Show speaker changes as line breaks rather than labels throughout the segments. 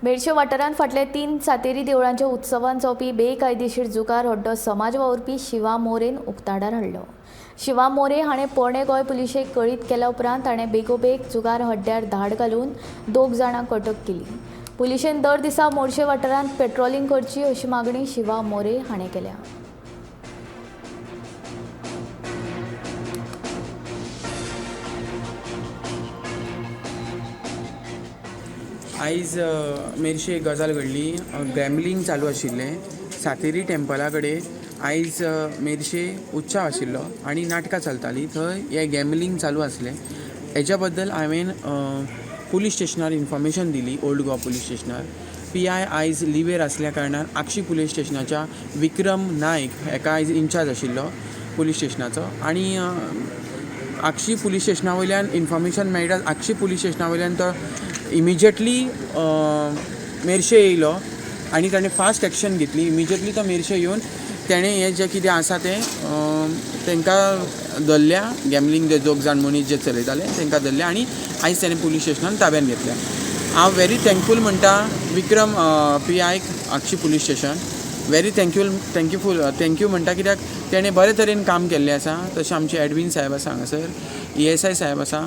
मेरशे वाठारांत फाटल्या 3 सातेरी देवळांच्या उत्सवान जावपी बेकायदेशीर जुगार हड्डो समाज वावुरपी शिवा मोरेन उक्ताडार हाडलो. शिवा मोरे हाणें पोरणे गोंय पुलिशेक कळीत केल्या उपरांत ताणें बेगोबेग जुगार हड्ड्यार धाड घालून 2 जाणांक अटक केली. पुलिशेन दर दिसा मोर्शे वाठारांत पेट्रोलिंग करची अशी मागणी शिवा मोरे हाणें केल्या.
आयज मेरशे एक गजाल घडली. गॅमलिंग चालू आशिल्लें सातेरी टेम्पला कडेन. आयज मेरशे उत्सव आशिल्लो आनी नाटकां चलतालीं, थंय हें गॅमलिंग चालू आसलें. हेच्या बद्दल हांवें पुलीस स्टेशनार इन्फॉर्मेशन दिली, ओल्ड गोवा पुलीस स्टेशनार. पी I आयज लिवेर आसल्या कारणान आगशी पुलीस स्टेशनाच्या विक्रम नायक हेका आयज इन्चार्ज आशिल्लो पुलीस स्टेशनाचो. आनी आगशी पुलीस स्टेशना वयल्यान इन्फॉर्मेशन मेळटा, आगशी पुलीस स्टेशना वयल्यान तो इमिजिएटली मेरशे येयलो आनी ताणें फास्ट एक्शन घेतली. इमिजिएटली तो मेरशे येवन तेणें हें जें कितें आसा तें तांकां धरल्या. गॅमलिंग जे 2 जाण मनीस जे चलयताले तांकां धरले आनी आयज तेणें पुलीस स्टेशनान ताब्यान घेतल्या. हांव व्हेरी थँकफूल म्हणटा विक्रम पी आयक Akshi police station. Very thank you म्हणटा, कित्याक तेणें बरे तरेन काम केल्लें आसा. तशें आमचे एडवीन साहेब आसा हांगासर, ESI साहेब आसा,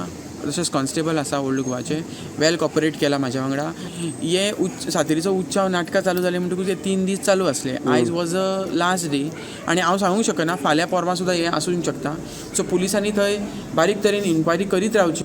तशेंच कॉन्स्टेबल आसा ओल्ड गोवाचे, वेल कॉपरेट केला म्हाज्या वांगडा. हे सातेरीचो उत्सव नाटकां चालू जाली म्हणटकूच हे 3 दीस चालू आसले. आयज वॉज अ लास्ट डे आनी हांव सांगूंक शकना फाल्यां परवां सुद्दां हें आसूंक शकता. सो पुलिसांनी थंय बारीक तरेन इन्क्वायरी करीत रावची.